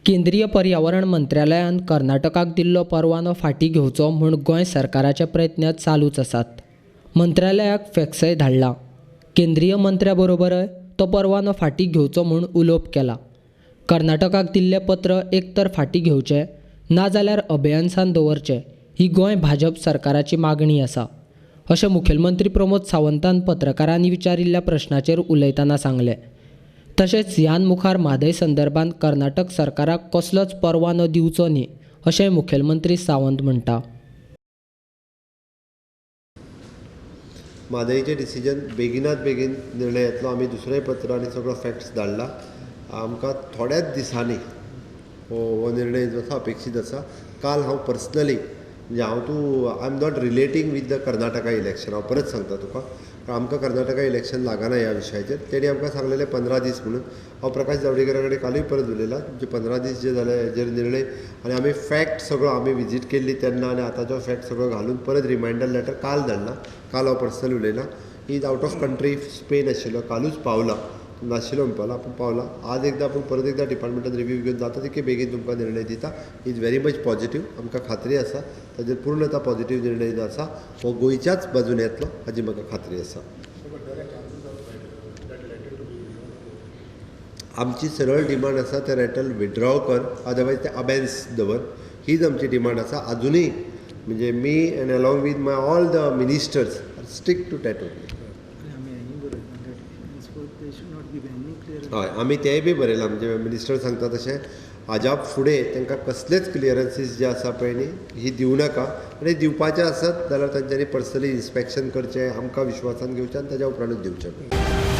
केंद्रीय पर्यावरण मंत्रालयान कर्नाटकाक दिल्लो परवानो फाटीं घेवचो म्हूण गोंय सरकाराचे प्रयत्न चालूच आसात. मंत्रालयाक फॅक्सय धाडला. केंद्रीय मंत्र्या बरोबरय तो परवानो फाटीं घेवचो म्हूण उलोवप केलां. कर्नाटकाक दिल्लें पत्र एक तर फाटीं घेवचें नाजाल्यार अबेयन्सान दवरचें ही गोंय भाजप सरकाराची मागणी आसा, अशें मुखेलमंत्री प्रमोद सावंतान पत्रकारांनी विचारिल्ल्या प्रश्नाचेर उलयतना सांगलें. तशेंच ह्यान मुखार म्हादय संदर्भात कर्नाटक सरकाराक कसलोच परवानो दिवचो न्ही अशेंय मुखेलमंत्री सावंत म्हणटा. म्हादयचें डिसिजन बेगिनात बेगीन निर्णय येतलो. आमी दुसरें पत्र आनी सगळो फॅक्ट्स धाडला. आमकां थोड्याच दिसांनी हो निर्णय जो आसा अपेक्षीत आसा. काल हांव पर्सनली म्हणजे हांव तूं I am not relating with the Karnataka election, हांव परत सांगता तुका, आमकां कर्नाटका इलेक्शन लागना ह्या विशयाचेर. तेणी आमकां सांगलेलें 15 दीस म्हणून. हांव प्रकाश जावडेकरा कडेन कालूय परत उलयलां, तुमचे 15 दीस जे जाले हेजेर निर्णय आनी आमी फॅक्ट सगळो आमी विजीट केल्ली तेन्ना आनी आतांचो फॅक्ट सगळो घालून परत रिमायंडर लेटर काल धाडला. काल हांव personally उलयलां. He is out of country, Spain आशिल्लो, कालूच पावला, नाशिल्लो म्हणपाक आपूण पावला. आज एकदां आपूण परत एकदां डिपार्टमेंटान रिव्यू घेवन जाता तितके बेगीन तुमकां निर्णय दिता. Is very much positive, आमकां खात्री आसा ताजेर पूर्णता पॉझिटीव निर्णय जो आसा हो गोंयच्याच बाजून येतलो हाजी म्हाका खात्री आसा. आमची सरळ डिमांड आसा ते रेटल विड्रॉ कर, अदरवायज ते अबेन्स दवर, हीच आमची डिमांड आसा. आजुनूय म्हणजे me and along with my all the ministers are stick to that only. हय, आमी तेंय बी बरयलां. म्हणजे मिनिस्टर सांगता तशें हाज्या फुडें तांकां कसलेच क्लियरन्सीस जे आसा पळय न्ही ही दिवं नाका, आनी दिवपाचें आसत जाल्यार तांच्यांनी पर्सनली इन्स्पेक्शन करचें, आमकां विश्वासान घेवचें आनी ताज्या उपरांतूच दिवचें.